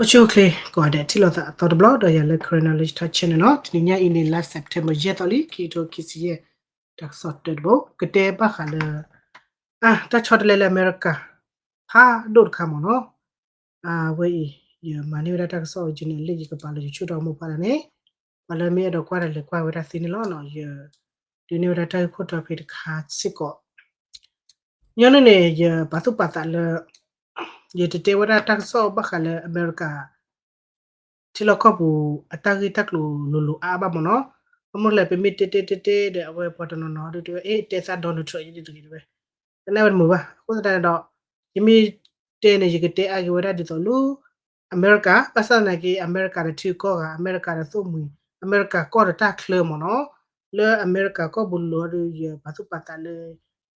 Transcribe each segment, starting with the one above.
အိၣ်ဆူၣ်အိၣ်ချ့ကိးဂၤဒဲး ထံၣ်လိာ်သးအသီတဘျီ ဒီးယၤလၢ Karen Knowledge Talk Channel နီၤ. တနံၤညါအံၤန့ၣ် လါ September ယဲၢ်သီလံ ခံကထိခံဆံယဲၢ် တၢ်ကစီၣ်တၢတဘိ ကတဲဘၣ်ဃးလၢ တၢ်ဆီတလဲလၢအမဲရကၤ ဖးဒိၣ်တခါမ့ၢ်နီၤ. အဝဲအံၤ ယမၤန့ၢ်ဝဲဒၣ်တၢ်ကစီၣ် original လၢယကပာ်လီၤ YouTube တၢ်ဂီၤမူဖးဒိၣ်န့ၣ် ပှၤလၢမ့ၢ်အဲၣ်ဒိးကွၢ်တၢ်လဲၤကွၢ်ဝဲဒၣ်သ့န့ၣ်လီၤ. ယဒုးန့ၢ်ဝဲဒၣ်တၢ်ဂ့ၢ်ခိၣ်တီဖဲတခါစ့ၢ်ကီး ညီနုၢ်န့ၣ် ယပာ်သူၣ်ပာ်သးလၢ ယတတဲဝဲဒၣ်တၢ်ကစီၣ်ဘၣ်ဃးလၢအမဲရကၤ ထံလီၢ်ကီၢ်ပူၤ အတၢ်ဂ့ၢ်တၢ်ကျိၤလိၤလိၤအါအါဘၣ်မ့ၢ်နီၤ. ဘၣ်မနုၤလဲၣ် ပမ့ၢ်တဲတဲတဲတဲဒီး အဝဲပှၤတနီၤနီၤဒုးတဲဝဲ အဲ တဲသး Donald Trump ယဒ်တဂ့ၤတဲဝဲ တနာ်ဝဲတမုာ်ဘၣ်. အဃိသတးန့ၣ်ဒီး ယမ့ၢ်တဲန့ၣ် ယကတဲအါက့ၤဝဲဒၣ်ဒ်သိးလၢ အမဲရကၤ ဘၣ်ဆၣ်သနာ်က့ အမဲရကၤဒီးထံကီၢ်ဂၤ အမဲရကၤဒီးသိၣ်မှံၤ အမဲရကၤကီၢ်ဒီးတၢ်ချၢမ့ၢ်နီၤ. လၢအမဲရကၤကီၢ်ပူၤလိၤအီၤဒီး ယပာ်သူၣ်ပာ်သးလၢ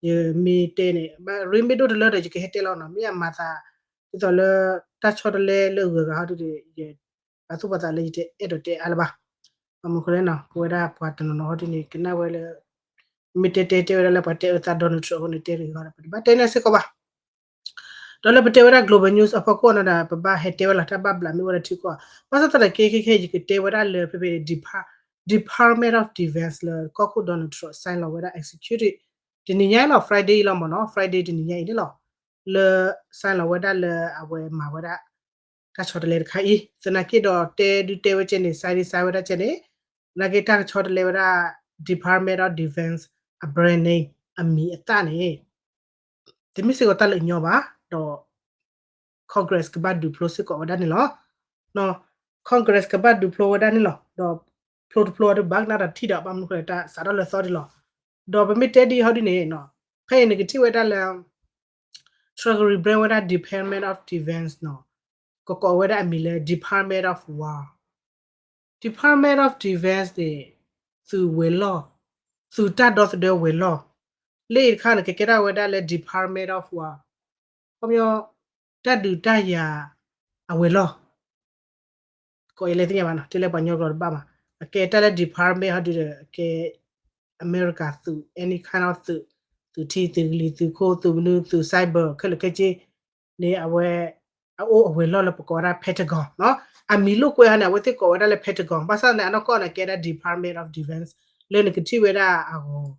ယမ့ၢ်တဲန့ၣ် ဘၣ်ရ့မ့ၢ်ဒိၣ်တလၢဒီး ယကဟဲတဲလီၤနီၤ. မ့ၢ်အမၤသး ဒ်သိးလၢ တၢ်ဆီတလဲလၢအဂုၤအဂၤဟီဒုးဒီး ယပာ်သူၣ်ပာ်သးလၢယတအဲၣ်ဒိးတဲအါလၢၤဘၣ်. ဘၣ်မနုၤဃိလဲၣ်နီၤ ပဝဲဒၣ်ပှၤတနီၤနီၤဟီဒုးန့ၣ် ကနၣ်ဝဲလၢ မ့ၢ်တဲတဲတဲဝဲဒၣ်လၢပှၤတဲအၢသး Donald Trump အဃိန့ၣ်တဲတဂ့ၤဃီဒီး ပတဘၣ်တဲန့ၢ်စ့ၢ်ကီးဘၣ်. ဒီးလၢပတဲဝဲဒၣ် global news အဖီခိၣ်အံၤဒီး ပဘၣ်ဟဲတဲဝဲလီၤ တၢ်ဘၣ်ဘျးမ့ၢ်အိၣ်ဝဲဒၣ်ထံကီၢ် ဘၣ်ဆၣ်သနာ်က့ ခဲခဲ ယကတဲဝဲဒၣ်လၢဖဲဖဲ Depart- Department of Defense လၢကီၢ်ခိၣ် Donald Trump sign လီၤဝဲဒၣ် executive တနံၤညါအံၤလီၤ Friday အံၤလီၤမ့ၢ်နီၤ Friday တနံၤညါအံၤန့ၣ်လီၤ လၢ sign လီၤဝဲဒၣ်လၢအဝဲမၤဝဲဒၣ် တၢ်ဆီတလဲတခါအံၤ သနာ်က့ဒီးတဲဒုးတဲဝဲကဲန့ၣ် sign ဒုး sign ဝဲဒၣ်ကဲန့ၣ် သနာ်က့တၢ်ကဆီတလဲဝဲဒၣ် Department of Defense အ brand name အမံၤအသၣ်န့ၣ် တမ့ၢ်စ့ၢ်ကီးတၢ်လၢအညီဘၣ် ဒီး Congress ကဘၣ်ဒုးဖျိစ့ၢ်ကီးဝဲဒၣ်န့ၣ်လီၤ. Congress ကဘၣ်ဒုးဖျိဝဲဒၣ်န့ၣ်လီၤ. ဒီးဖျိတဖျိအီၤဒုးဘၣ်ကနၣ်ဒီးထံၣ်ဒီး ဘၣ်မနုၤဃိလဲၣ် တၢ်စးထီၣ်လၢသီဒံးလီၤ. ဒီးပမ့ၢ်တဲဒ်အံၤဟီဒ်န့ၣ် ဖဲအံၤနကထံၣ်ဝဲဒၣ်လၢ Treasury brand ဝဲဒၣ် Department of Defense နီၤ ကကိးဝဲဒၣ်အမံၤလၢ Department of War Department of Defense န့ၣ် သုးဝဲၤလီၢ်, သုးတၢ်ဒီသဒၢဝဲၤလီၢ်, လၢအံၤတခါန့ၣ် ကကဲထီၣ်ဝဲဒၣ်လၢ Department of War, ခီပညီ တၢ်ဒုးတၢ်ယၤအဝဲၤလီၢ်, ကိးယလဲၤသ့ၣ်ညါဘၣ်နီၤ, တဲလၢပှၤကညီကျိာ်တဘၣ်မး, အကဲတၢ်လၢ department ဟီဒုဒီး အကဲ အမဲရကၤသုး any kind of သုး, သုးထံ သုးကလံၤ သုးခိၣ် သုးမနုၤ သုး cyber ခဲလၢာ်ခဲဆ့ န့ၣ် အဝဲ အအိၣ်အဝဲၤလီၢ်လၢပကိးဝဲဒၣ် Pentagon နီၤ, အမံၤလိာ်ကွဲဟီန့ၣ် အဝဲသ့ၣ်ကိးဝဲဒၣ်လၢ Pentagon ဘၣ်ဆၣ်န့ၣ် အနီၢ်ကီၢ်န့ၣ် ကဲဒၣ် Department of Defense လၢနကထံၣ်ဝဲဒၣ်အဂီၢ်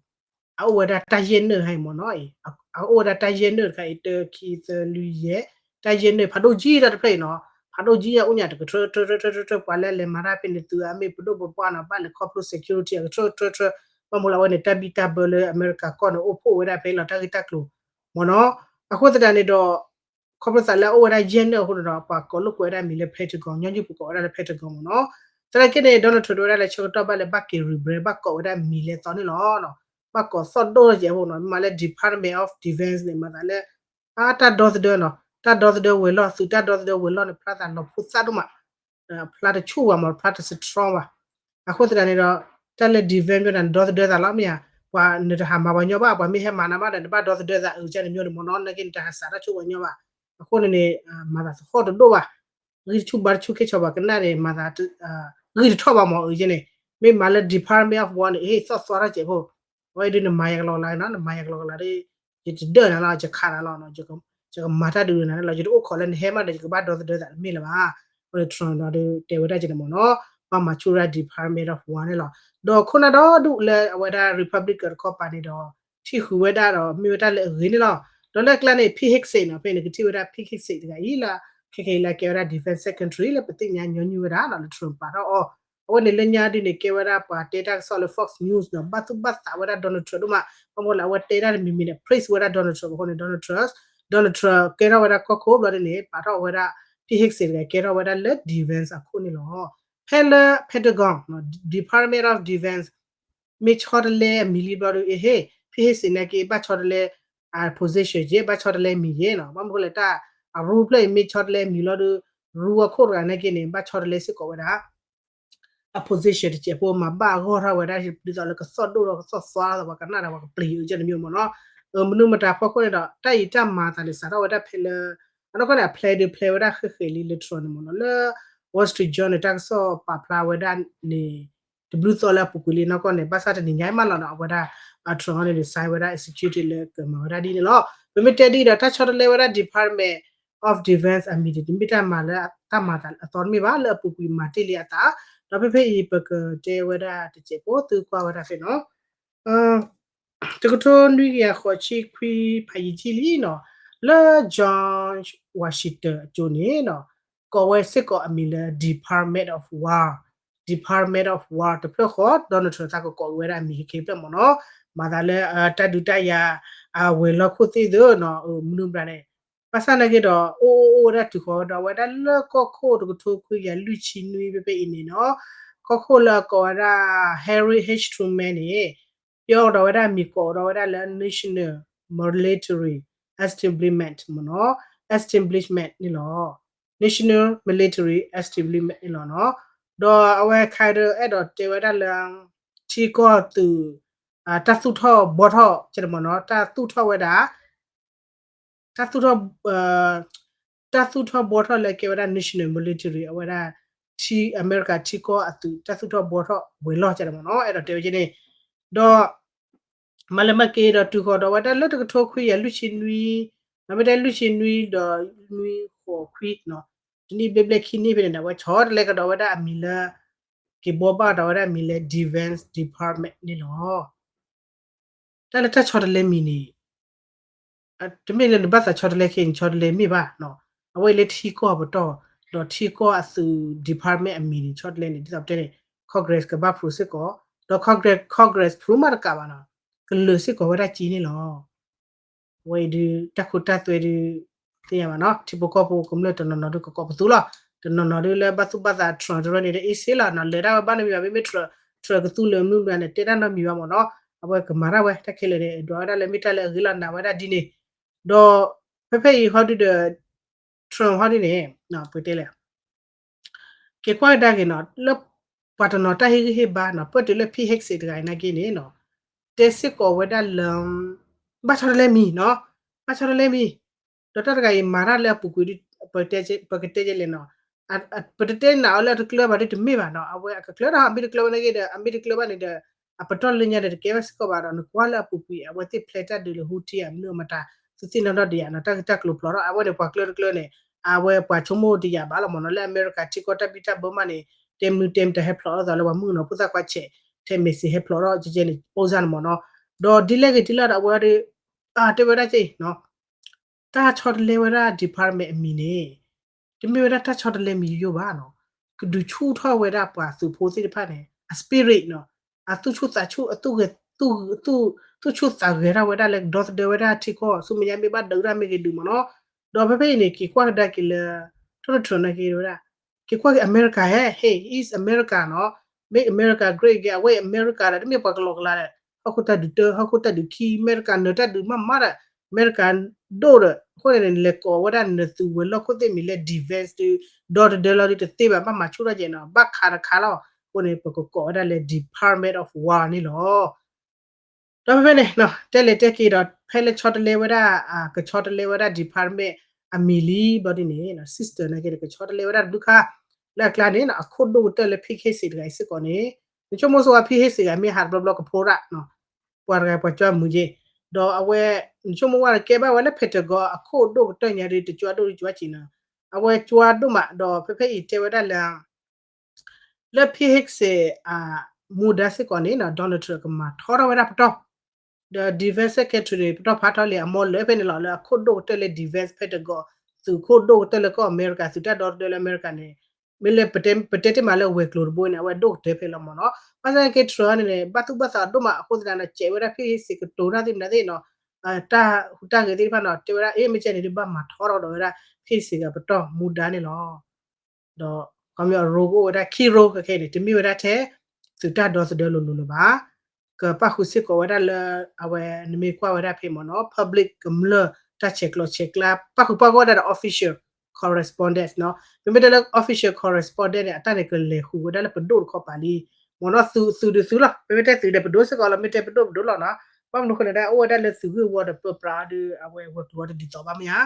အအိၣ်ဝဲဒၣ်တၢ်ယဲၢ်နၢၣ်ဟဲမ့ၢ်နီၤ, အအိၣ်ဝဲဒၣ်တၢ်ယဲၢ်နၢၣ်တခါအံၤ တၢ ခံ သၢ လွံၢ် ယဲၢ်, တၢ်ယဲၢ်နၢၣ် ဖးဒိၣ်ကံတၢ်တဖျၢၣ်အံၤနီၤ, ဖးဒိၣ်ကံအအိၣ်ညါတကထၢထၢထၢထၢထၢ ပှၤလၢလဲၤမၤတၢ်ဖဲန့ၣ် သုးအမ့ၢ်ပဒိၣ်ပပှၢ်နီၤ ဘၣ်လဲၤခီဖျိ security အကထၢထၢထၢထၢ, ဘၣ်မနုၤလၢအဝဲန့ၣ် တၢ်ဘံၣ်တၢ်ဘၢလၢအမဲရကၤကီၢ်န့ၣ် အိၣ်ဖှိၣ်ဝဲဒၣ်ဖဲလီၤတၢ်ဂ့ၢ်တၢ်ကျိၤမ့ၢ်နီၤ, အဃိသတးန့ၣ်ဒီး ခီဖျိသးလၢအအိၣ်ဝဲဒၣ်ယဲၢ်နၢၣ်အဃိန့ၣ်ဒီး ပှၤကိးလိာ်ကွဲဝဲဒၣ်မံၤလၢ Pentagon ညီနုၢ်ပကိးဝဲဒၣ်လၢ Pentagon မ့ၢ်နီၤ, သနာ်က့န့ၣ် Donald Trump တဲဝဲဒၣ်လၢဆၢကတီၢ်ဘၣ်လၢဘၣ်က့ၤ rebrand ဘၣ်ကိးဝဲဒၣ်မံၤလဲၤသီန့ၣ်လီၤ, ဘၣ်ကိးသီၣ်ဒိၣ်ထီၣ်ကဲးဖိနီၤ, မ့ၢ်မးလၢ Department of Defense န့ၣ် မၤသးလၢ အတၢ်ဒီသဒၢနီၤ, တၢ်ဒီသဒၢဝဲၤလီၢ် သုးတၢ်ဒီသဒၢဝဲၤလီၢ်န့ၣ် ဖျါသးလီၤဖိသၣ်ဒိၣ်မး, ဖျါတဆူၣ်ဝဲမ့ၢ် ဖျါတ strong ဘၣ်, အဃိသတးန့ၣ်ဒီး တၢ်လၢ defense မ့ၢ်ဒၣ်နဒီသဒၢသးလီၤမ့ၢ်ဧါ, ပှၤနတဟးမၤပှၤညီဘၣ်, ပှၤမ့ၢ်ဟဲမၤနၤမးဒီး နဘၣ်ဒီသဒၢသးအုးကန့ၣ်မ့ၢ်န့ၣ်မ့ၢ်နီၤ, နာ်က့နတဟးစးထီၣ်ဆူပှၤညီဘၣ်, အဃိန့ၣ်န့ၣ် မၤသးသဟီၣ်တဒိၣ်ဘၣ်, ဂံၢ်တဆူၣ်ဘါတဆူၣ် ကဲဆီၣ်ပှၤကနၣ်န့ၣ် မၤသး ဂံၢ်တထီၣ်ဘၣ်မ့ၢ်အုးကန့ၣ်, မ့ၢ်မၤလၢ Department of War န့ၣ် ဟ့ၣ်သီၣ်သွါထီၣ်ကဲးဖိ, အဝဲဒုးနမၤယၤကလီကလီနီၤ, နမၤယၤကလီကလီဒီး ယတဒၢၣ်နၤလီၤ, ယခးနၤလီၤ, ယကမၤတၢ်ဒုးနၤန့ၣ်လီၤ, ယတအိၣ်ခိးလၢနဟဲမးဒီး ယကဘၣ်ဒီသဒၢသးတမ့ၢ်လၢၤဘၣ်, အဃိန့ၣ် Trump ဒီးတဲဝဲဒၣ်ကန့ၣ်မ့ၢ်နီၤ, ဘၣ်မၤဆူၣ်ဝဲဒၣ် Department of War န့ၣ်လီၤ, ဒီးခိၣ်နၢ်ဒီဒူၣ်လၢအဝဲဒၣ် Republican တခီပၤန့ၣ်ဒီး ထံၣ်ဃုာ်ဝဲဒၣ်ဒီး မ့ၢ်ဝဲတၢ်လၢအဂ့ၤန့ၣ်လီၤ, ဒီးလၢအကျါန့ၣ် Pete Hegseth နီၤ, ဖဲန့ၣ်ကထံၣ်ဝဲဒၣ် Pete Hegseth တဂၤအံၤလၢ ခဲခဲအံၤလၢကဲဝဲဒၣ် Defense Secretary လၢပသ့ၣ်ညါညီနုၢ်ဝဲဒၣ်နီၤ လၢ Trump ပာ်ထီၣ်အီၤ, အဝဲန့ၣ်လၢညါဒ်န့ၣ် ကဲဝဲဒၣ်ပှၤတဲတၢ်ကစီၣ်လၢ Fox News နီၤ, ဘၣ်သူၣ်ဘၣ်သးဝဲဒၣ် Donald Trump ဒိၣ်မး, ဘၣ်မနုၤလၢအဝဲတဲတၢ်တမံၤမံၤန့ၣ် praise ဝဲဒၣ် Donald Trump အဃိန့ၣ် Donald Trump, Donald Trump ကဲထီၣ်ဝဲဒၣ်ကီၢ်ခိၣ်ဘျီဒ်န့ၣ် ပာ်ထီၣ်ဝဲဒၣ် Pete Hegseth တဂၤကဲထီၣ်ဝဲဒၣ်လၢ defense အခိၣ်န့ၣ်လီၤ, ဖဲလၢ Pentagon, Department of Defense မ့ၢ်ဆီတလဲအမံၤလံဘျီဒုး အဟ့ၣ် Pete Hegseth နာ်က့ ဘၣ်ဆီတလဲ အ position ယဲၢ် ဘၣ်ဆီတလဲမံၤယဲၢ်နီၤ, ဘၣ်မနုၤဃိလဲၣ် တၢ်အ rule ဖျၢၣ်အံၤ မ့ၢ်ဆီတလဲမံၤလီၤဒုး rule အခိၣ်တဂၤနာ်က့န့ၣ် ဘၣ်ဆီတလဲစ့ၢ်ကီးဝဲဒၣ် အ position တစဲးဖိ မၤဘၣ်အဂီၢ်ထီၣ်ဝဲဒၣ် ဒ်သိးလၢကသီၣ်ဒိၣ်ထီၣ်ကသီၣ်သွါထီၣ် ပှၤကနၣ်ဒီးပှၤကပျံၤအုးကန့ၣ်မ့ၢ်နီၤ, မနုၤမတၤဖီခိၣ်န့ၣ်ဒီး တၢ်အံၤတၢ်မၤသးန့ၣ် စးထီၣ်ဝဲဒၣ်ဖဲလၢ အနီၢ်ကီၢ်န့ၣ် အ plan ဒုး plan ဝဲဒၣ်ဃဲးဃဲးလံလၢ Trump န့ၣ်မ့ၢ်နီၤ, လၢ Wall Street Journal တၢ်ကစီၣ်ပာ်ဖျါဝဲဒၣ်န့ၣ် တဘျုးသီလၢအပူၤကွံာ်လံနီၢ်ကီၢ်န့ၣ် ဘၣ်ဆၣ်တနံၤညါမးလီၤနီၤ အဝဲဒၣ် Trump န့ၣ် sign ဝဲဒၣ် executive လၢကမၤဝဲဒၣ်ဒ်န့ၣ်လီၤ, ပမ့ၢ်တဲဒ်ဒီး တၢ်ဆီတလဲဝဲဒၣ် department of Defense အမံၤန့ၣ် တမ့ၢ်တၢ်မၤလၢတၢ်မၤအသီတမ့ၢ်ဘၣ် လၢအပူၤကွံာ်မၤတ့ၢ်လံအသး, ဒီးဖဲဖဲအံၤ ပကတဲဝဲဒၣ်တစဲးဖိ သုကွၢ်ဝဲဒၣ်ဖဲနီၤ တကထိနွံကယၤဃိးဆံခွံ ဖးယံာ်ထံၣ်လံနီၤ, လၢ George Washington အစိၤန့ၣ်နီၤ, ကိးဝဲစ့ၢ်ကီးအမံၤလၢ Department of War, Department of War တဖျၢၣ်ဃီ Donald Trump သးကကိးဝဲဒၣ်အမံၤခဲဖျၢၣ်မ့ၢ်နီၤ, မၤသးလၢ တၢ်ဒုးတၢ်ယၤ အဝဲၤလီၢ်ခိၣ်သ့ၣ်သ့နီၤ, မနုၤမတၤန့ၣ်, ဘၣ်ဆၣ်နာ်က့ဒီး အိၣ်အိၣ်အိၣ်ဝဲဒၣ်တုၤဃီၤဒီး အဝဲဒၣ်လၢကီၢ်ခိၣ်တကထိခွံကယၤလွံၢ်ဆံနွံဖဲဖဲအံၤန့ၣ်နီၤ, ကီၢ်ခိၣ်လၢအကိးဝဲဒၣ် Harry H Truman န့ၣ် ပျီဒီးဝဲဒၣ်မံၤကိးဒီးဝဲဒၣ်လၢ National Military Establishment မ့ၢ်နီၤ, Establishment န့ၣ်လီၤ, National Military Establishment န့ၣ်လီၤနီၤ, ဒီးအဝဲခါဒီးအဲၣ်ဒိးတဲဝဲဒၣ်လၢ ထံကီၢ်သုး တၢ်သူၣ်ထီၣ်ဘှီထီၣ် ကဲမ့ၢ်နီၤ, တၢ်သူၣ်ထီၣ်ဝဲဒၣ် တၢ်သူၣ်ထီၣ် တၢ်သူၣ်ထီၣ်ဘှီထီၣ်လၢကဲဝဲဒၣ် National Military အဝဲဒၣ် ထံ အမဲရကၤထံကီၢ်အသုး တၢ်သူၣ်ထီၣ်ဘှီထီၣ်ဝဲၤလီၢ် ကဲမ့ၢ်နီၤ, အဲၣ်ဒိးတဲဝဲကဲန့ၣ်, ဒီး မၤလၢမၤက့ၤဒီးတုၤဃီၤဒီးဝဲဒၣ်လၢတကထိခွံကယၤလွံၢ်ဆံနွံ, ဒီးမ့ၢ်တဲလွံၢ်ဆံနွံဒီးနွံဃိးခွံနီၤ, တနံၣ်ဘျဲၣ်ဘျဲၣ်ခံနံၣ်ဖဲန့ၣ်ဒီး အဝဲဆီတလဲကဒီးဝဲဒၣ်အမံၤလၢ က့ၤဘှီဘၣ်ဒီးဝဲဒၣ်အမံၤလၢ Defense Department န့ၣ်လီၤ. တၢ်လၢတၢ်ဆီတလဲမံၤန့ၣ် တမ့ၢ်လၢနဘၣ်သးဆီတလဲခဲအံၤ ဆီတလဲမ့ၢ်ဘၣ်နီၤ, အဝဲအံၤလၢထံကီၢ်အပတီၢ်, ဒီးထံကီၢ်အသုး department အမံၤန့ၣ် ဆီတလဲန့ၣ် ဒ်သိးပတဲန့ၣ် Congress ကဘၣ် approve စ့ၢ်ကီး, ဒီး Congress, Congress approve မးတကးဘၣ်နီၤ, ကလၢာ်စ့ၢ်ကီးဝဲဒၣ်က့န့ၣ်လီၤ. အဝဲအံၤဒုး တၢ်ခိတၢ်သွဲဒုး သ့ၣ်ညါဘၣ်နီၤ, ထံဖိကီၢ်ဖိကမျၢၢ်တနီၤနီၤဒုးကကိးပသူလီၤ, တနီၤနီၤဒုးလၢဘၣ်သူၣ်ဘၣ်သး Trump တရၢန့ၣ်ဒီး အ့ၣ်စ့လီၤနီၤ, လၢတၢ်ဝဲဘၣ်နီတမံၤဘၣ်, မ့မ့ၢ် Trump ကသူလၢာ်မနုၤမတၤန့ၣ် တဲတၢ်နီတမံၤဘၣ်မ့ၢ်နီၤ, အဝဲကမၤတၢ်ဝဲ တၢ်ခဲလၢာ်န့ၣ် ဒွးဝဲဒၣ်လၢမ့ၢ်တၢ်လၢအဂ့ၤလီၤနၤဝဲဒၣ်ဒ်န့ၣ်, ဒီးဖဲဖဲအံၤဟီဒုးဒီး Trump ဟီဒုးန့ၣ် ပတဲလဲၣ် က့ၤကွၢ်ကဒါက့ၤနီၤ, လၢပှၤတနီၤတၢ်ဟ့ၣ်ဂံၢ်ဟ့ၣ်ဘါနီၤ, ပၢၢ်တုၤလၢ Pete Hegseth တဂၤအံၤနာ်က့န့ၣ်နီၤ, တဲစ့ၢ်ကီးဝဲဒၣ်လၢ ဘၣ်ဆီတလဲမံၤနီၤ, ဘၣ်ဆီတလဲမံၤ, ဒီးတၢ်တဂၤအံၤမၤတၢ်လၢအပူၤကွံာ် ပကတဲကလဲၣ်နီၤ, ပတတဲနာ်အီၤလၢအတကျၢၤဘၣ်ဒ်တမ့ၢ်ဘၣ်နီၤ, အဝဲအကကျၢၤဒီး အမ့ၢ်တကျၢၤဘၣ်န့ၣ်ဒီး အမ့ၢ်တကျၢၤဘၣ်န့ၣ်ဒီး အပတီၢ်လၢညါဒီးတကဲဘၣ်စ့ၢ်ကီးဘၣ်ဒီး နကွၢ်လၢအပူၤကွံာ် အဝဲသ့ၣ်ဖျဲးတၢ်ဒုးလၢ Houthi အမနုၤအမတၤ သူသ့ၣ်နီၣ်ထီၣ်ဒံးယၤနီၤ, တၢ်ဂ့ၢ်တၢ်ကျိၤဖျိးထီၣ် အဝဲန့ၣ်ပှၤကျၢၤတကျၢၤန့ၣ် အဝဲပှၤဆိကမိၣ်ဒံးယၤဘၣ်လီၤမ့ၢ်နီၤ, လၢအမဲရကၤထံကီၢ်တၢ်ဘံၣ်တၢ်ဘၢမးန့ၣ် တဲမနုၤတဲမတၤဟဲဖျိးထီၣ်သးလၢပှၤမုၣ်ကနီၤဖိသၣ်ခွါဆဲး ထဲးမဲာ်စ့ဟဲဖျိးထီၣ်ကဲကဲန့ၣ် ပိၢ်စၢ်န့ၣ်မ့ၢ်နီၤ, ဒီးဒ်လဲၣ်ဂ့ၤဒ်လဲၣ်ဒီးအဝဲဒၣ် တဲဝဲဒၣ်ကဲအံၤနီၤ တၢ်ဆီတလဲဝဲဒၣ် department အမံၤန့ၣ် တမ့ၢ်ဝဲဒၣ်တၢ်ဆီတလဲမံၤယိယိဘၣ်နီၤ, ကဒုးဆူၣ်ထီၣ်ဝဲဒၣ်ပှၤသုးဖိသ့ၣ်တဖၣ်န့ၣ် အ spirit နီၤ, အသူၣ်ဆူၣ်သးဆူၣ် အသူၣ်ဂဲၤ သူၣ် သူၣ်ဆူၣ်သးဂဲၤထီၣ်ဝဲဒၣ်လၢကဒီသဒၢဝဲဒၣ်ထံကီၢ် ဆူမဲာ်ညါမ့ၢ်ဘၣ်ဒုးတၢ်မ့ၢ်ဂ့ၤဒုးမ့ၢ်နီၤ, ဒီးဖဲဖဲအံၤန့ၣ် က့ၤကွၢ်ကဒါက့ၤလၢ Donald Trump နာ်က့ဝဲဒၣ် က့ၤကွၢ်က့ၤ America ဟဲ hey is America နီၤ, make America great again, အဝဲ America ဒီးတမ့ၢ်ပှၤကလီကလါဒီး ဟီၣ်ခိၣ်တၢ်ဒုးတၢ ဟီၣ်ခိၣ်တၢ်ဒုးခံ အမဲရကၤနၢၤတၢ်ဒုးမးမးဒီး အမဲရကၤဒိၣ်ဒီး အဃိန့ၣ် လဲၤကိးဝဲဒၣ်နသုးဝဲၤလီၢ်ခိၣ်သ့ၣ်မံၤလၢ defense ဒီး ဒီတဒၢလီၤဒုးတသ့ဘၣ် ဘၣ်မၤဆူၣ်ထီၣ်ကဲနီၤ ဘၣ်ခးတခါလီၤ. အဃိန့ၣ် ပကကိးဝဲဒၣ်လၢ Department of War န့ၣ်လီၤ. ဒီးဖဲဖဲန့ၣ် တဲလဲၤတဲက့ၤဒီး ဖဲလၢဆီတလဲဝဲဒၣ် ကဆီတလဲဝဲဒၣ် department အမံၤလံဘျီဒ်န့ၣ် sister နာ်က့ဒီး ကဆီတလဲဝဲဒၣ်တဘျုးခါ လၢအကျါန့ၣ် အခိၣ်ဒိၣ်ကတၢၢ်လၢ Pete Hegseth တဂၤအံၤစ့ၢ်ကီးန့ၣ် နဆိကမိၣ်ဆိဝဲ Pete Hegseth တဂၤမ့ၢ်ဟးတဘျီဘျီကဖိဒၣ် ပှၤတဂၤပှၤကွၢ်မုာ်က့ၤ ဒီးအဝဲ နဆိကမိၣ်ဝဲကဲဘၣ်ဝဲလၢ Pentagon အခိၣ်ဒိၣ်ကတၢၢ်ညါဒီး တကွၢ်ဒိၣ်တကွၢ်စံးနီၤ အဝဲကွၢ်ဒိၣ်မး ဒီးဖဲဖဲအံၤတဲဝဲဒၣ်လၢ လၢ Pete Hegseth အမူဒါစ့ၢ်ကီးန့ၣ် Donald Trump ကမၤထီထီၣ်ဝဲဒၣ်ပတီၢ် ဒီး Defense Secretary ပတီၢ်ဖးထီလံ အမ့ၢ်လၢဖဲန့ၣ်လီၤ လၢအခိၣ်ဒိၣ်ကတၢၢ်လၢ Defense Pentagon သုးခိၣ်ဒိၣ်ကတၢၢ်လၢကီၢ်အမဲရကၤ သုးတၢ်ဒီသဒၢလၢအမဲရကၤန့ၣ် မ့ၢ်လၢပတဲတ့ၢ်မးလၢဝဲၤကျိၤတဘိန့ၣ် အဝဲဒိၣ်ကတၢၢ်ဖဲလီၤမ့ၢ်နီၤ ဘၣ်ဆၣ်က့ Trump န့ၣ်န့ၣ် ဘၣ်သူၣ်ဘၣ်သးဒိၣ်မးအဃိသတးန့ၣ် ကဲးဝဲဒၣ် Pete Hegseth ကတိၤတၢ်သ့ၣ်မနုၤသ့ၣ်နီၤ တၢ်ဟူးတၢ်ဂဲၤသ့ၣ်တဖၣ်နီၤ တဲဝဲဒၣ် အ့ မ့ၢ်ကဲန့ၣ်ဒုးဘၣ်မၤထီထီၣ်ဒီးဝဲဒၣ် Pete Hegseth အပတီၢ်မူဒါန့ၣ်လီၤ. ဒီးခီမ့ၢ်အ role ကအိၣ်ဝဲဒၣ် key role ခဲခဲအံၤန့ၣ် တမ့ၢ်ဝဲဒၣ်ထဲ သုးတၢ်ဒီသဒၢလိၤလိၤလၢၤဘၣ်. ကပၣ်ဃုာ်စ့ၢ်ကီးဝဲဒၣ်လၢ အဝဲနမ့ၢ်ကွၢ်ဝဲဒၣ်ဖဲမ့ၢ်နီၤ public ကမျၢၢ်တၢ်ဆဲးကျိးဆဲးကျၢ ပၣ်ဃုာ်ပၣ်ဂီၢ်ဝဲဒၣ်ဒီး official correspondence နီၤ မ့မ့ၢ်တဲလၢ official correspondence န့ၣ် အတၢ်န့ၣ်ကလဲၤဃုာ်ဝဲဒၣ်လၢပဒိၣ်တခီပၤလံ မ့ၢ်နီၤ သုးသုးဒုးသုးလီၤ မ့မ့ၢ်တဲသုးဒီးပဒိၣ်စ့ၢ်ကီးလီၤ မ့ၢ်တဲပဒိၣ်ပဒိၣ်လီၤနီၤ ဘၣ်မနုၤဃိန့ၣ်ဒၣ် အိၣ်ဝဲဒၣ်လၢသုးဂ့ၢ်ဝီဒီးပၢပြးအီၤဒီး အဝဲဝဲၤကျိၤဝီတဒ်သိးဘၣ်မ့ၢ်ဧါ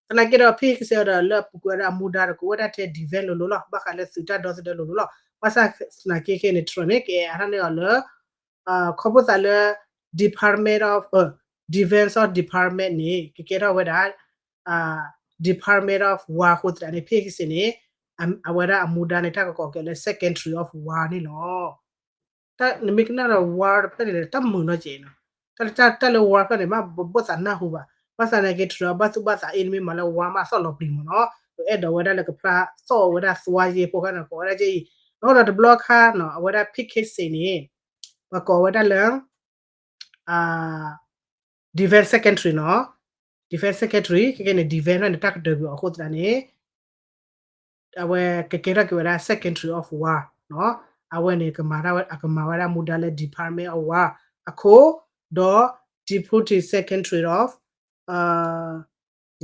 သနာ်က့ဒီး Pete Hegseth ဒီးလၢအပူၤကွံာ်ဒီးအမူဒါဒီးကအိၣ်ဝဲဒၣ်ထဲ defense လိၤလိၤလီၤ ဘၣ်ဃးလၢသုးတၢ်ဒီသဒၢလိၤလိၤလီၤ ဘၣ်ဆၣ်သနာ်က့ခဲန့ၣ် Trump န့ၣ် ကအဲၣ်အါထီၣ်န့ၢ်အီၤလၢ ခီဖျိသးလၢ Department of Defense of Department န့ၣ် ကကဲထီၣ်ဝဲဒၣ် Department of War အဃိသတးန့ၣ် ဖဲခဲစ့ၣ်န့ၣ် အဝဲဒၣ်အမူဒါန့ၣ် တၢ်ကကိးက့ၤလၢ Secretary of War န့ၣ်လီၤ. နမ့ၢ်ကနၣ်ဒီး war တဖျၢၣ်န့ၣ် တၢ်မုာ်နီၢ်ကဲးနီၤ. တၢ်လၢ war တဖျၢၣ်န့ၣ် ဘၣ်ဘၣ်သးနၢ်ဟူဘၣ်. ဘၣ်ဆၣ်သနာ်က့ တြၢၤဘၣ်သူၣ်ဘၣ်သးအ့ၣ် နမ့ၢ်မၤလၢ war မးအသီၣ်လီၤပျံၤမ့ၢ်နီၤ. အဲၣ်ဒိးဝဲဒၣ်လၢကဖျါသီၣ်ဝဲဒၣ်သွါယဲဖိခါန့ၣ် ကိးဝဲဒၣ်ကဲအံၤ. အဃိဒီးတဘျီခါနီၤ အဝဲဒၣ် ဖဲခဲစ့ၣ်န့ၣ် ပှၤကိးဝဲဒၣ်လၢ Defense Secretary နီၤ. Defense Secretary ခဲကဲန့ၣ် defense န့ၣ် တၢ်ကတၢၢ်ကွံာ်အီၤအဃိသတးန့ၣ် အဝဲကကဲထီၣ်က့ၤဝဲဒၣ် Secretary of War နီၤ. အဝဲန့ၣ် ကမၤဝဲဒၣ်အမူဒါလၢ Department of War အခိၣ် ဒီး Deputy Secretary of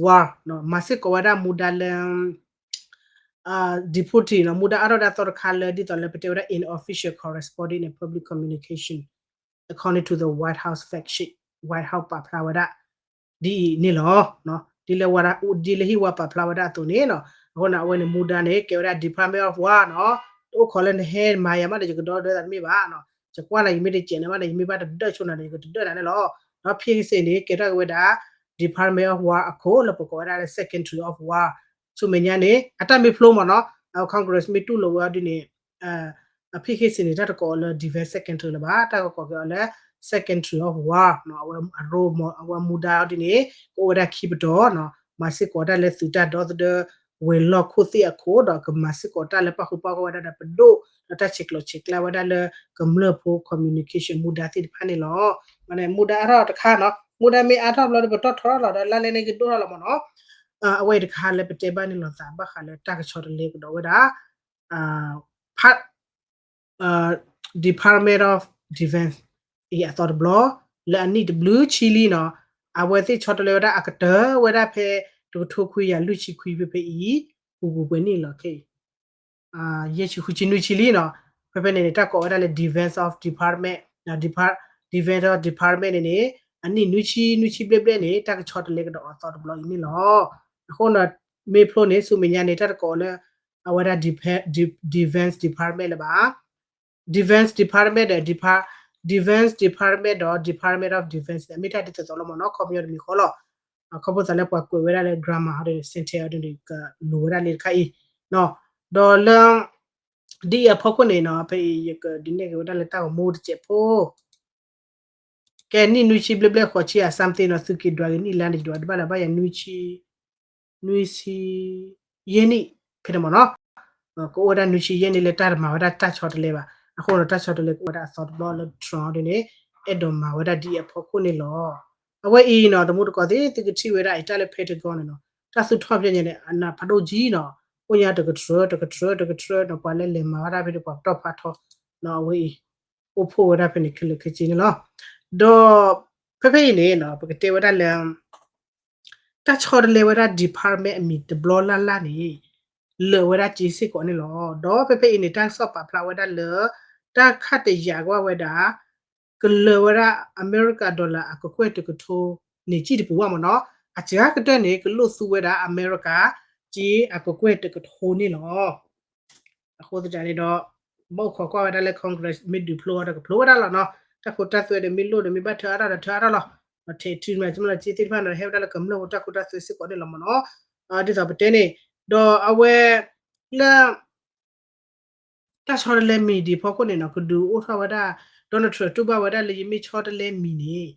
War နီၤ မၤစ့ၢ်ကီးဝဲဒၣ်မူဒါလၢ Deputy နီၤ မူဒါအါထီၣ်ဒၣ်သီတခါလၢ ဒ်သိးလၢပတဲဝဲဒၣ် in official correspondence and public communication according to the White House fact sheet, White House ပာ်ဖျါဝဲဒၣ် ဒ်အံၤန့ၣ်လီၤ. ဒ်လၢဝဲဒၣ် ဒ်လၢဟံၣ်ဝါပာ်ဖျါဝဲဒၣ်အသိးန့ၣ်နီၤ. အဃိန့ၣ် အဝဲန့ၣ်မူဒါန့ၣ် ကဲဝဲဒၣ် Department of War နီၤ. တအိၣ်ခိးလၢနဟဲမၤယၤမးဒီး ယကဒီသဒၢသးတမ့ၢ်ဘၣ်နီၤ. ယကွၢ်နၤ ယမ့ၢ်တစဲးနၤမးဒီး ယမ့ၢ်ဘၣ်တဒၢးဆိနၤဒီး ယကတဒၢးနၤန့ၣ်လီၤ. ဒီးဖဲခဲစ့ၣ်န့ၣ် ကဲထီၣ်က့ၤဝဲဒၣ် Department of War အခိၣ် လၢပကိးဝဲဒၣ်လၢ Secretary of War ဆူမဲာ်ညါန့ၣ် အတၢ်မ့ၢ်ဖျိမ့ၢ်နီၤ Congress မ့ၢ်တူၢ်လိာ်ဝဲအီၤဒ်န့ၣ် အဖဲခဲစ့ၣ်န့ၣ် တၢ်တကိးအီၤလၢ Defense Secretary လၢၤဘၣ်, တၢ်ကကိးက့ၤအီၤလၢ Secretary of War နီၤ, အဝဲအ role မ့ၢ် အဝဲမူဒါအီၤဒ်န့ၣ် ကအိၣ်ဝဲဒၣ်ခံပတီၢ်နီၤ, မၤစ့ၢ်ကီးတၢ်လၢသုးတၢ်ဒီသဒၢ ဝဲၤလီၢ်ခိၣ်သ့ၣ်အခိၣ် ဒီးကမၤစ့ၢ်ကီးတၢ်လၢပၣ်ဃုာ်ပၣ်ဂီၢ်ဝဲဒၣ်ဒီးပဒိၣ် ဒီးတၢ်ဆဲးကျိးဆဲးကျၢဝဲဒၣ်လၢကမျၢၢ်ဖိ communication မူဒါသ့ၣ်တဖၣ်န့ၣ်လီၤ. မူဒါအါထီၣ်တခါနီၤ, မူဒါမ့ၢ်အါထီၣ်ဘျီဒီး ပတီၢ်ထီထီၣ်လီၤဒီး လါလဲန့ၣ်ကဒိၣ်ထီၣ်လီၤမ့ၢ်နီၤ. အဝဲအံၤတခါလၢပတဲဘၣ်န့ၣ်လီၤသးဘၣ်ဃးလၢတၢ်ကဆီတလဲကဒီးဝဲဒၣ် Department of Defense အံၤအသီတဘျီ လၢအနံၣ်တဘျုးဆံလံနီၤ, အဝဲသ့ၣ်ဆီတလဲဝဲဒၣ်အကတၢၢ်ဝဲဒၣ်ဖဲ တကထိခွံကယၤလွံၢ်ဆံခွံဖဲဖဲအံၤ ပူၤပူၤပှဲၤနံၣ်လီၤခဲအံၤ ယဲၢ်ဆံဃုဆံနွံဆံလံနီၤ, ဖဲဖဲန့ၣ်န့ၣ် တၢ်ကိးဝဲဒၣ်လၢ Defense of Department, Defense of Department န့ၣ်န့ၣ် အနံၣ်နွံဆံ နွံဆံဘျဲၣ်ဘျဲၣ်န့ၣ် တၢ်ကဆီတလဲကဒီးအသီတဘျီအံၤန့ၣ်လီၤ. အဃိနီၤ မ့ၢ်ဖျိန့ၣ် ဆူမဲာ်ညါန့ၣ် တၢ်တကိးလၢ အဝဲဒၣ် Defense Department လၢၤဘၣ်. Defense Department ဒီး Defense Department ဒီး Department of Defense န့ၣ် မ့ၢ်တၢ်ဒ်သိးသိးလီၤမ့ၢ်နီၤ, ခီပညီတမံၤဃီလီၤ. ခီဖျိသးလၢပှၤကွဲးဝဲဒၣ်လၢ grammar ဟီဒီး sentence ဟီဒီး ကလိၤဝဲဒၣ်လံတခါအံၤ, ဒီးလၢ ဒ်အံၤအဖီခိၣ်န့ၣ်နီၤ ဖဲအံၤယကဒုးနဲၣ်က့ၤဝဲဒၣ်လၢတၢ်ဂီၤမူတစဲးဖိ ကဲနံၣ်နွံဆံဘျဲၣ်ဘျဲၣ်ဃိးဆံအ something နီၤ, သုက့ၤဒွးက့ၤနံၣ်လါန့ၣ် ယဒွးတဘၣ်လၢၤဘၣ်ယၤ နွံဆံ နွံဆံယဲၢ်နံၣ် ဖဲန့ၣ်မ့ၢ်နီၤ, ကအိၣ်ဝဲဒၣ်နွံဆံယဲၢ်နံၣ်လၢတၢ်တမၤဝဲဒၣ်တၢ်ဆီတလဲဘၣ်. အဃိနီၤ တၢ်ဆီတလဲကအိၣ်ဝဲဒၣ်အသီတဘျီလၢ Trump ဒ်န့ၣ် အဲၣ်ဒိးမၤဝဲဒၣ်ဒ်အံၤအဖီခိၣ်န့ၣ်လီၤ. အဝဲအံၤနီၤ တမူတကိးသ့ၣ် သုကထံၣ်ဝဲဒၣ်အံၤ တၢ်လၢ Pentagon န့ၣ်နီၤ တၢ်သူၣ်ထီၣ်ပညါန့ၣ် အနးဖးဒိၣ်ကံနီၤ, အိၣ်ညါတကထြၢ တကထြၢ တကထြၢနီၤ, ပှၤလၢလဲၤမၤဝဲဒၣ်ဖဲန့ၣ် ပှၤပတီၢ်ဖးထီနီၤ, အဝဲအံၤ အိၣ်ဖှိၣ်ဝဲဒၣ်ဖဲန့ၣ် ခဲလၢာ်ခဲဆ့န့ၣ်လီၤ. ဒီး ဖဲဖဲအံၤန့ၣ်နီၤ ပကတဲဝဲဒၣ်လၢ တၢ်ဆီတလဲဝဲဒၣ် department အမံၤတဘျီလၢ်လၢ်န့ၣ် လၢာ်ဝဲဒၣ်က့စ့ၢ်ကီးန့ၣ်လီၤ. ဒီးဖဲဖဲအံၤန့ၣ် တၢ်ကစီၣ်ပာ်ဖျါဝဲဒၣ်လၢ တၢ်ခးတယာ်ကွၢ်ဝဲဒၣ် ကလၢာ်ဝဲဒၣ်အမဲရကၤ dollar အကကွဲၢ်တကထိန့ၣ် ကံၣ်တပူၤဘၣ်မ့ၢ်နီၤ, အစှၤကတၢၢ်န့ၣ် ကလိၣ်သူဝဲဒၣ်အမဲရကၤ က့အကကွဲၢ်တကထိန့ၣ်လီၤ. အဃိသတးန့ၣ်ဒီး ဘၣ်အိၣ်ခိးကွၢ်ဝဲဒၣ်လၢ Congress မ့ၢ်ဒုးဖျိအီၤဒီးကဖျိဝဲဒၣ်လီၤနီၤ, တၢ်ခိတၢ်သွဲဒီးမ့ၢ်လိၣ်ဒီး မ့ၢ်ဘၣ်ထၢအါထီၣ်ဒီးထၢအါထီၣ်လီၤ, ထဲးထုးမၤစၢၤမ့ၢ်လီၤ က့သ့ၣ်တဖၣ်န့ၣ် ဟဲဝဲဒၣ်လၢကမျၢၢ်ဖိတၢ်ခိတၢ်သွဲစ့ၢ်ကီးန့ၣ်လီၤမ့ၢ်နီၤ. ဒ်သိးပတဲန့ၣ် ဒီးအဝဲ လၢ တၢ်ဆီတလဲမံၤဒံးဖီခိၣ်န့ၣ်နီၤ ကဒုးအိၣ်ထီၣ်ဝဲဒၣ် Donald Trump တူၢ်ဘၣ်ဝဲဒၣ်လၢယမ့ၢ်ဆီတလဲမံၤန့ၣ်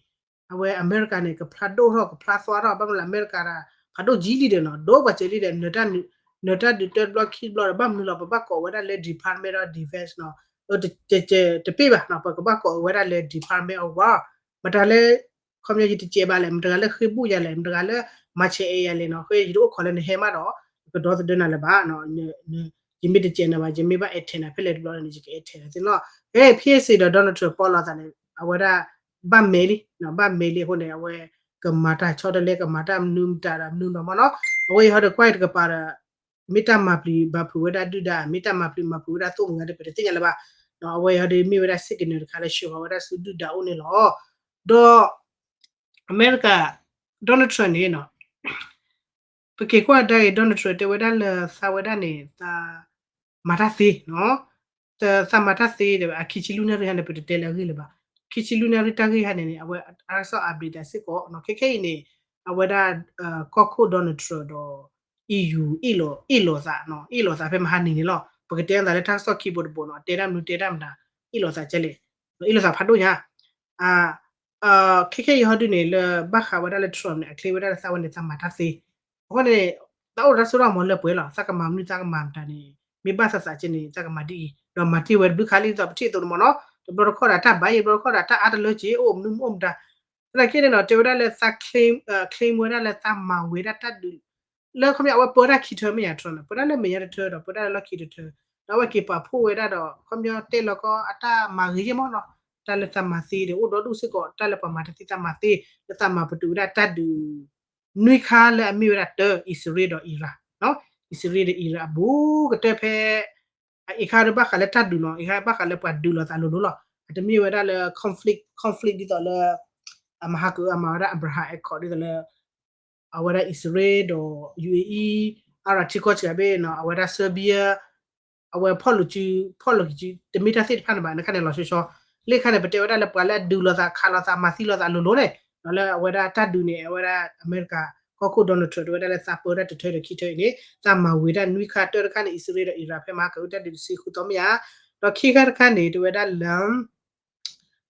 အဝဲအမဲရကၤန့ၣ် ကဖျါဒိၣ်ထီၣ်ကဖျါသွါထီၣ် ဘၣ်မနုၤလၢအမဲရကၤ ဖးဒိၣ်ကံလံဒီးနီၤ ဒိၣ်ပှၤစၢၤလံဒီး နၢၤတၢ်ဒုးတၢတဘျီခံတဘျီဒီး ဘၣ်မနုၤလီၤ ပဘၣ်ကိးဝဲဒၣ်လၢ Department of Defense နီၤ, တပ့ၢ်ဘၣ်နီၤ ပကဘၣ်ကိးဝဲဒၣ်လၢ Department of War မတၤလၢ ခီပညီယတစဲးဘၣ်လဲၣ်, မတၤဂၤလၢဃ့ဘူၣ်ယၤလဲၣ်, မတၤဂၤလၢမၤဆဲးအဲၣ်ယၤလဲၣ်နီၤ, ဃ့ယတအိၣ်ခိးလၢနဟဲမးဒီး ကဒီသဒၢနၤလၢၤဘၣ်, ယမ့ၢ်တစဲးနၤဘၣ် ယမ့ၢ်ဘၣ်အဲၣ်ထဲးနၤဖဲလဲၣ်တဘျီန့ၣ် ယကအဲၣ်ထဲးနၤသ့နီၤ. ဖဲအံၤစ့ၢ်ဒီး Donald Trump ပီၣ်လီၤသးန့ၣ် အဝဲဒၣ် ဘၣ်မဲာ်လံ, ဘၣ်မဲာ်လံအဃိန့ၣ် အဝဲကမၤတၢ်ဆီတလဲ ကမၤတၢ်မနုၤမတၤဒီးမနုၤနီၤမ့ၢ်နီၤ, အဝဲအံၤဟီဒီးကွၢ်အံၤတကပၤဒီး မ့ၢ်တၢ်မၤပျံၤမၤဖုးဝဲဒၣ်ဒုၣ်ဒါ မ့ၢ်တၢ်မၤပျံၤမၤဖုးဝဲဒၣ်သိၣ်မုာ်ဂၤဒီး ပတသ့ၣ်ညါလၢၤဘၣ်, အဝဲအံၤဟီဒီးမ့ၢ်ဝဲဒၣ် signal တခါလၢ ဆှၢဃီၤဝဲဒၣ်ဆူဒုၣ်ဒါအိၣ်န့ၣ်လီၤ. ဒီး အမဲရကၤ Donald Trump န့ၣ်နီၤ ပက့ၤကွၢ်ဒါအံၤ Donald Trump တဲဝဲဒၣ်လၢသးဝဲဒၣ်န့ၣ် သးမၤတၢ်သ့နီၤ, သးမၤတၢ်သ့ဒီး အခံဆံလွံၢ်နၣ်ရံၣ်ဟါန့ၣ် ပတတဲလၢအဂ့ၢ်လၢၤဘၣ်, ခံဆံလွံၢ်နၣ်ရံၣ်တၢ်ဂ့ၢ်ဟါန့ၣ်န့ၣ် အဝဲအါကစီၣ် update တၢ်စ့ၢ်ကီးနီၤ, ခဲခဲအံၤန့ၣ် အဝဲဒၣ် ကီၢ်ခိၣ် Donald Trump ဒီး အံၤယူၤ အ့ၣ်လိာ်သးနီၤ အ့ၣ်လိာ်သးဖဲမဟါနံၤန့ၣ်လီၤ. ပကတဲသးလၢတၢ်ကစီၣ်ခံဘိတဘိနီၤ တဲတၢ်မနုၤတဲတၢ်မတၤ အ့ၣ်လိာ်သးကဲလဲၣ် အ့ၣ်လိာ်သးဖးဒိၣ်ညါ ခဲခဲအံၤဟီဒုန့ၣ် လၢဘၣ်ဃးဝဲဒၣ်လၢ Trump န့ၣ် အclaimဝဲဒၣ်လၢသးဝဲန့ၣ် သးမၤတၢ်သ့. အဃိန့ၣ် သးအိၣ်ဒီးတၢ်စိတၢ်ကမီၤလၢပှဲၤလီၤ. သးကမၤမနုၤသးကမၤမတၤန့ၣ် မ့ၢ်ဘၣ်သးသးကဲန့ၣ် သးကမၤဒ်အံၤ ဒီးမၤတ့ၢ်ဝဲတဘျုးခါလံ ဒ်သိးပထံၣ်အသိးန့ၣ်မ့ၢ်နီၤ တဘျီတခီၣ်ဒီးတၢ်ဘၣ်ယံၤ တဘျီတခီၣ်ဒီးတၢ်အါတလၢက့ အိၣ်မနုၤမ့ၢ်အိၣ်မတၤ သနာ်က့န့ၣ်နီၤ တဲဝဲဒၣ်လၢသး claim ဝဲဒၣ်လၢသးမၤဝံၤဒၣ်တၢ်ဒုး လၢခီပညီအဝဲပၢတၢ်ခံထၢမ့ၢ်ဧါ Trump န့ၣ် ပၢတၢ်လၢမဲာ်ညါတထၢဒီး ပၢတၢ်လၢလီၢ်ခံတထၢ ဒီးအဝဲက့ၤပာ်ဖှိၣ်ဝဲဒၣ်ဒီး ခီပညီတဲလီၤကီအတၢ်မၤဂ့ၤယဲၢ်မ့ၢ်နီၤ တၢ်လၢသးမၤသ့ဒီး အိၣ်ဒီဒူၣ်စ့ၢ်ကီး တၢ်လၢပှၤမၤတသ့သးမၤသ့ လၢသးမၤပတုာ်ဝဲဒၣ်တၢ်ဒုး နွံခါလၢအမ့ၢ်ဝဲဒၣ်တၢ အံၣ်စရ့လးဒီးအံရၣ် အံၣ်စရ့လးဒီးအံရၣ်အဘူးကတၢၢ်ဖဲ အံၤခါဒ်ဘၣ်ဃးလၢတၢ်ဒုးနီၤ အံၤခါဘၣ်ဃးလၢပှၤဒုးလိာ်သးလိၤလိၤလီၤ. အတမ့ၢ်ဝဲဒၣ်လၢ conflict conflict ဒ်သိးလၢ အမဟါကအုအမၤဝဲဒၣ် Abraham Accord ဒ်သိးလၢ အဝဲဒၣ်အံၣ်စရ့လးဒီး ယူၤအ့အံ အါရၤထံကီၢ်စှၤဘ့ၣ်နီၤ အဝဲဒၣ် Serbia အဝဲဖီၣ်လိာ်စု ဖီၣ်လိာ်ကစု တမ့ၢ်တၢ်သ့ၣ်တဖၣ်န့ၣ်ဘၣ် နခါန့ၣ်လီၤဆီဆီ လၢခါန့ၣ် ပတဲဝဲဒၣ်လၢပှၤလၢအဒုးလိာ်သး ခးလိာ်သး မၤသံလိာ်သးလိၤလိၤန့ၣ် ဒီးလၢအဝဲဒၣ်တၢ်ဒုးန့ၣ် အဝဲဒၣ်အမဲရကၤ ကီၢ်ခိၣ် Donald Trump တဲဝဲဒၣ်လၢသးပၢတၢ်တထၢဒီးခံထၢအံၤန့ၣ် သးမၤဝံၤဒၣ်နွံခါ တၢတခါန့ၣ် အံၣ်စရ့လးဒီးအံရၣ်ဖဲမဟါကအုတၢ်ဒုးတဆံဃုသီမ့ၢ်ဧါ ဒီးခံခါတခါန့ၣ် တဲဝဲဒၣ်လၢ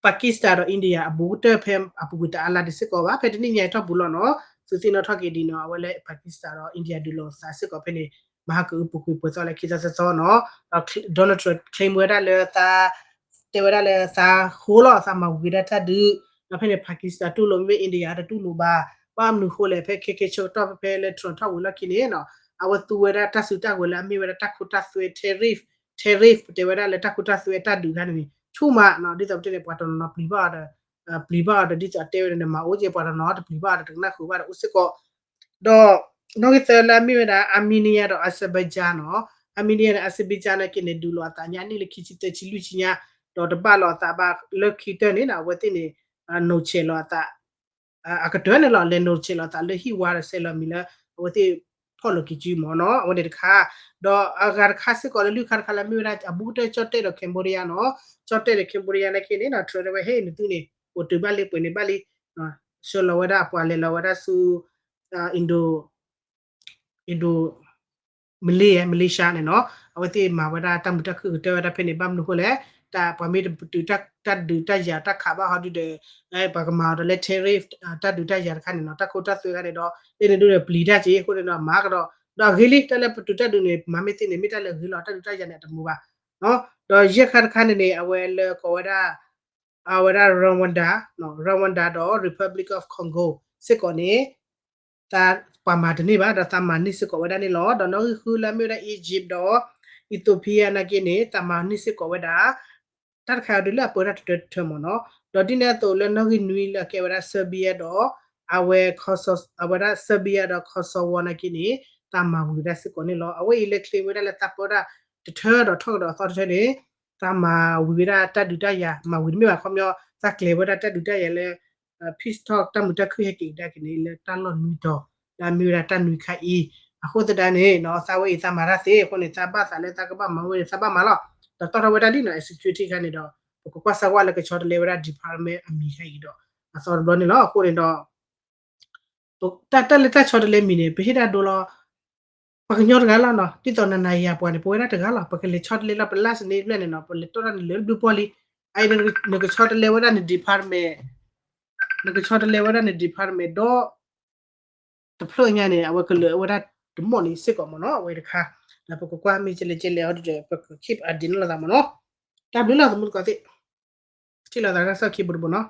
Pakistan ဒီး India အဘူးကတၢၢ်ဖဲအပူၤကွံာ်တအါလါဒံးစ့ၢ်ကီးဘၣ် ဖဲတနံၣ်ညါအံၤထီၣ်ပူၤလီၤနီၤ သုသ့ၣ်နီၣ်ထီၣ်က့ၤဒံးနီၤ အဝဲလၢ Pakistan ဒီး India ဒုးလိာ်သးစ့ၢ်ကီးဖဲန့ၣ် မဟါကအုပူၤကွံာ်ပှဲၤသီလၢခံသီသၢသီနီၤ ဒီး Donald Trump claim ဝဲဒၣ်လၢသး တဲဝဲဒၣ်လၢသးဃိလီၤ သးမၤဝံၤဒၣ်တၢ်ဒုး ဒီးဖဲန့ၣ် Pakistan တူၢ်လိာ်မ့မ့ၢ် India တတူၢ်လိာ်ဘၣ် ဘၣ်မနုၤဃိလဲၣ် ဖဲခဲခဲဆၢကတီၢ်ဖဲဖဲလၢ Trump ထီၣ်ဝံၤလီၢ်ခံန့ၣ်နီၤ အဝဲသူဝဲဒၣ်တၢ်စုတၢ်ဝဲၤလၢအမ့ၢ်ဝဲဒၣ်တၢ်ခိတၢ်သွဲ tariff tariff ပတဲဝဲဒၣ်လၢတၢ်ခိတၢ်သွဲအတၢ်ဒုးခါန့ၣ်န့ၣ် ဆူၣ်မးနီၤ ဒ်သိးပတဲန့ၣ် ပှၤတနီၤနီၤပျံၤဘၣ်အီၤဒီး ပျံၤဘၣ်အီၤဒီး ဒ်သိးအတဲဝဲန့ၣ် မၤအိၣ်က့ၤ ပှၤတနီၤနီၤတပျံၤဘၣ်အီၤဒီး တကနၣ်ဃုာ်ဘၣ်ဒီးအိၣ်စ့ၢ်ကီး ဒီးနီၣ်ဂံၢ်သၢလၢအမ့ၢ်ဝဲဒၣ် Armenia ဒီး Azerbaijan နီၤ Armenia န့ၣ် Azerbaijan နာ်က့န့ၣ် ဒုးလိာ်အသးညါနံၣ်လၢခံဆံသၢဆံလွံၢ်ဆံညါ ဒီးတဘၣ်လိာ်အသးဘၣ်လၢခံကတၢၢ်န့ၣ်နီၤ အဝဲသ့ၣ်န့ၣ် နိးဆဲးလီၤအသး အကတၢၢ်န့ၣ်လီၤ လဲၤနိးဆဲးလီၤအသးလၢဟံၣ်ဝါဒီးဆဲးလီၤမံၤလၢ အဝဲသ့ၣ်ဖီၣ်လိာ်က့ၤစုမ့ၢ်နီၤ အဝဲန့ၣ်တခါ ဒီးအဂၤတခါစ့ၢ်ကီးလၢလွံၢ်ခါတခါလၢမ့ၢ်ဝဲဒၣ် အဘူးကတၢၢ်ကၠီၣ်တဲၣ်ဒီး Cambodia နီၤ ကၠီၣ်တဲၣ်ဒီး Cambodia နာ်က့န့ၣ်နီၤ Trump တဲဝဲဟ့ၣ်နသုန့ၣ် အိၣ်တုၤဘၣ်လံပှဲၤန့ၣ်ဘၣ်လံ ဆှၢလီၤဝဲဒၣ်အပှၤလဲၤလီၤဝဲဒၣ်ဆူ Indo Indo Malay Malaysia န့ၣ်နီၤ အဝဲသ့ၣ်မၤဝဲဒၣ်တၢ်မုာ်တၢ်ခုၣ်ကတၢၢ်ဝဲဒၣ်ဖဲန့ၣ် ဘၣ်မနုၤဃိလဲၣ် တၢ်ပှၤမ့ၢ်တပတုာ်တၢ်ဒုးတၢ်ယၤတၢ်ခးဘၣ်ဟီဒုဒီး ပှၤကမၤအီၤဒီးလၢ tariff တၢ်ဒုးတၢ်ယၤတခါန့ၣ်နီၤ တၢ်ခိတၢ်သွဲခါန့ၣ်ဒီး လၢန့ၣ်ဒုဒီးပျံၤတၢ်က့ၤ အဃိန့ၣ်ဒီးမၤကဒီး ဒီးအဂ့ၢ်လံ တၢ်လၢပတုာ်တၢ်ဒုးန့ၣ် မၤမ့ၢ်သ့န့ၣ် မ့ၢ်တၢ်လၢအဂ့ၤလီၤ တၢ်ဒုးတၢ်ယၤန့ၣ် အတမူဘၣ် ဒီးယဲၢ်ခါတခါန့ၣ်န့ၣ် အဝဲလၢကိးဝဲဒၣ် အဝဲဒၣ် Rwanda Rwanda ဒီး Republic of Congo စ့ၢ်ကီးန့ၣ် သးပှၤမၤတန့ၢ်ဘၣ် ဒီးသးမၤန့ၢ်စ့ၢ်ကီးဝဲဒၣ်န့ၣ်လီၤ. ဒီးနီၣ်ဂံၢ်ဃုလၢအမ့ၢ်ဝဲဒၣ် Egypt ဒီး Ethiopia နာ်က့န့ၣ် သးမၤန့ၢ်စ့ၢ်ကီးဝဲဒၣ် တၢ်တခါအံၤဒုးလၢအပၢတၢ်တထၢတထၢမ့ၢ်နီၤ. ဒီးဒ်န့ၣ်အသိးလၢနီၣ်ဂံၢ်နွံလၢအကဲဝဲဒၣ် Serbia ဒီး အဝဲ အဝဲဒၣ် Serbia ဒီး Kosovo နာ်က့န့ၣ် သးမၤဝံၤဝဲဒၣ်စ့ၢ်ကီးန့ၣ်လီၤ. အဝဲအံၤလၢ claim ဝဲဒၣ်လၢသးပၢတၢ်တထၢဒီးထီၣ်ကဒီးအသီတထၢန့ၣ် သးမၤဝံၤဝဲဒၣ်တၢ်ဒုးတၢ်ယၤ မၤဝံၤတမ့ၢ်ဘၣ် ခီပညီ သးကျဲၤဝဲဒၣ်တၢ်ဒုးတၢ်ယၤလၢ peace talk တၢ်မုာ်တၢ်ခုၣ်ဟဲက့ၤကဒါက့ၤန့ၣ် လၢတၢ်လီၢ်နွံတီၤ လၢအမ့ၢ်ဝဲဒၣ်တၢ်နွံခါအံၤ အဃိသတးန့ၣ်နီၤ သးဝဲအံၤသးမၤတၢ်သ့အဃိန့ၣ် သးဘၣ်သးလၢသးကဘၣ်မၤဝဲန့ၣ် သးဘၣ်မၤလီၤ. ဒီးတီၢ်ထီၣ်ဝဲဒၣ်လံနီၤ executive ခါန့ၣ်ဒီး ပကကွၢ်စၢ်ဝဲလၢကဆီတလဲဝဲဒၣ် department အမံၤခါအံၤဒီး အသီတဘျီန့ၣ်လီၤ. အဃိန့ၣ်ဒီး တၢ်တၢ်လၢတၢ်ဆီတလဲမံၤန့ၣ် ပဟ့ၣ်ဒၣ်ဒိလီၤ ပှၤကညီတဂၤလီၤနီၤ ဒ်သိးနၤနၤယၤပှၤန့ၣ် ပဝဲဒၣ်တဂၤလီၤ ပကလဲၤဆီတလဲလီၤပလၢ်စနံတဖျၢၣ်န့ၣ်နီၤ ပလဲၤတီၢ်တၢ်န့ၣ်လၢဘျုးပှီၢ်လံ. အအံၤ နကဆီတလဲဝဲဒၣ်န department နကဆီတလဲဝဲဒၣ်န department ဒီး တဖျၢၣ်ညါန့ၣ် အဝဲကလၢာ်ဝဲဒၣ်တမီၢ်န့ၣ်စ့ၢ်ကီးမ့ၢ်နီၤ အဝဲတခါ ဒီးပကကွၢ်မ့ၢ်ကလဲၣ်ကလဲၣ်အီၤဒီး ပက keep update န့ၣ်လိာ်သးမ့ၢ်နီၤ. တၢ်ဘျုးလီၤ သမူသကိးသ့ၣ် ထံၣ်လိာ်သးတၢ်ကစီၣ်ခံဘိတဘိနီၤ.